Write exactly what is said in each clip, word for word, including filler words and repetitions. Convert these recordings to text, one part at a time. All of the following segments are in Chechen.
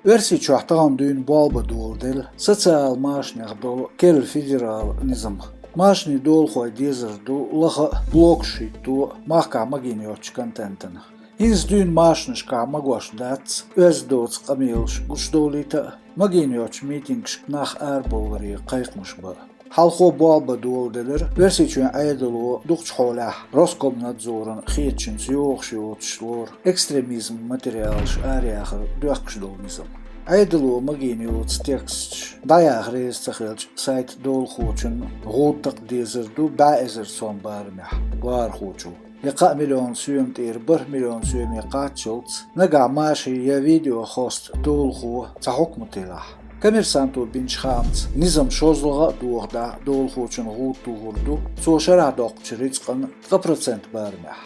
Оьрсийчохь тахана дуьйна болх бан доладелла социал машанех долу керла федерал низам. Машанийн долахой дезар ду лаха а, блокаш хӀитто а махкахь магийна йоцучу контентана. ХӀинца дуьйна машанашкахь магош дац оьзда доцу къамелаш гучудовлийта а, магийна йоцучу митингашка нах арабовларе кхайкхамаш бан а. Хьалхо болх бан доладелира Оьрсийчоьнан Ӏедало дукхачу хьолехь Роскомнадзоран хетачуьнца йогӀуш йоцуш лору экстремизман материалаш араяхар доьхкуш долу низам. Ӏедало магийна йоцу тексташ дӀаяха реза ца хилча, сайта долахочунна гӀуда такха дезар ду бӀе эзар сом барамехь лоруш волчо. Я кхаа миллион соьма тӀера бархӀ миллион соьме кхаччалц, нагахь машин я видео хоста долахо цхьа хьукмат елахь. Коммерсанто бинчу хаамца, низам шозлагӀа а дохадахь, долахочунна гӀуда тухур ду цо шарахь доккхучу рицкъан ткъа процент барамехь.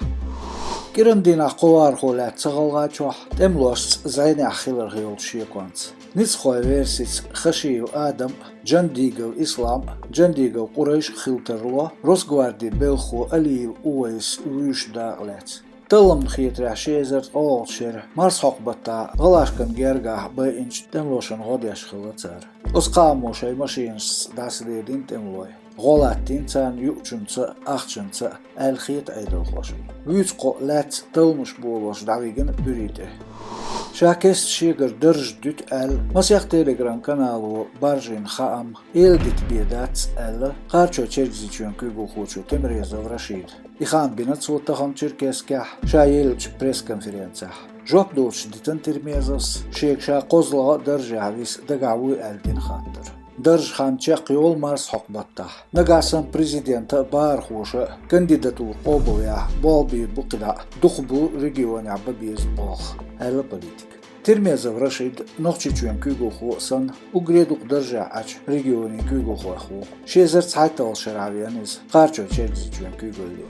КӀиран дийнахь кхо вахархо лаьтта ца ГӀалгӀайчохь, тӀемалошца зӀенехь хиларх йолчу шеконца. Ницкъахойн версица Хашиев Адам а, Джандигов Ислам а, Джандигов Къурайш а хила тарло Росгвардин белхахо Алиев Увайс вуьйш дакъа лаьцна. Талламна хетарехь, ши эзар ткъолгӀачу шеран марсхьокху баттахь ГӀалашкан гергахь байинчу тӀемалошна гӀо деш хилла цара. Оцу кхаамо шайн машинашца дӀасадедина тӀемалой. ГӀо латтийна царна юучунца а, ахчанца а, аьлла хета Ӏедалхошна. Вуьйцу кхоъ лаьцна талламаш болош дӀавигина буьри тӀе. Ша кеста шегара дарж дуьту аьлла, масех телеграм-канало баржийна хаам эладита бен дац аьлла, Кхарачой-Чергазийчоьнан куьйгалхочо Темрезов Рашида. И хаам бина цо тахана Черкесскехь ша еллачу пресс-конференцехь. Жоп доцуш дитина Темрезовс шега ша кхозлагӀа а даржехь виса дагахь вуй аьлла дина хаттар. Даржан хан чекхйолу марсхьокху баттахь. Нагахь санна президента а, бахархоша а кандидатура къобалъяхь, болх бийр бу кхидӀа а, дукхахболу регионехь бан беза болх, аьлла политика. Темрезов Рашид, Нохчийчоьнан куьйгалхо а санна, уггаре дукха даржехь Ӏачу регионийн куьйгалхойх ву. Ши эзар цхьайтталгӀачу шарахь веана иза Кхарачой-Чергазийчоьнан куьйгалле.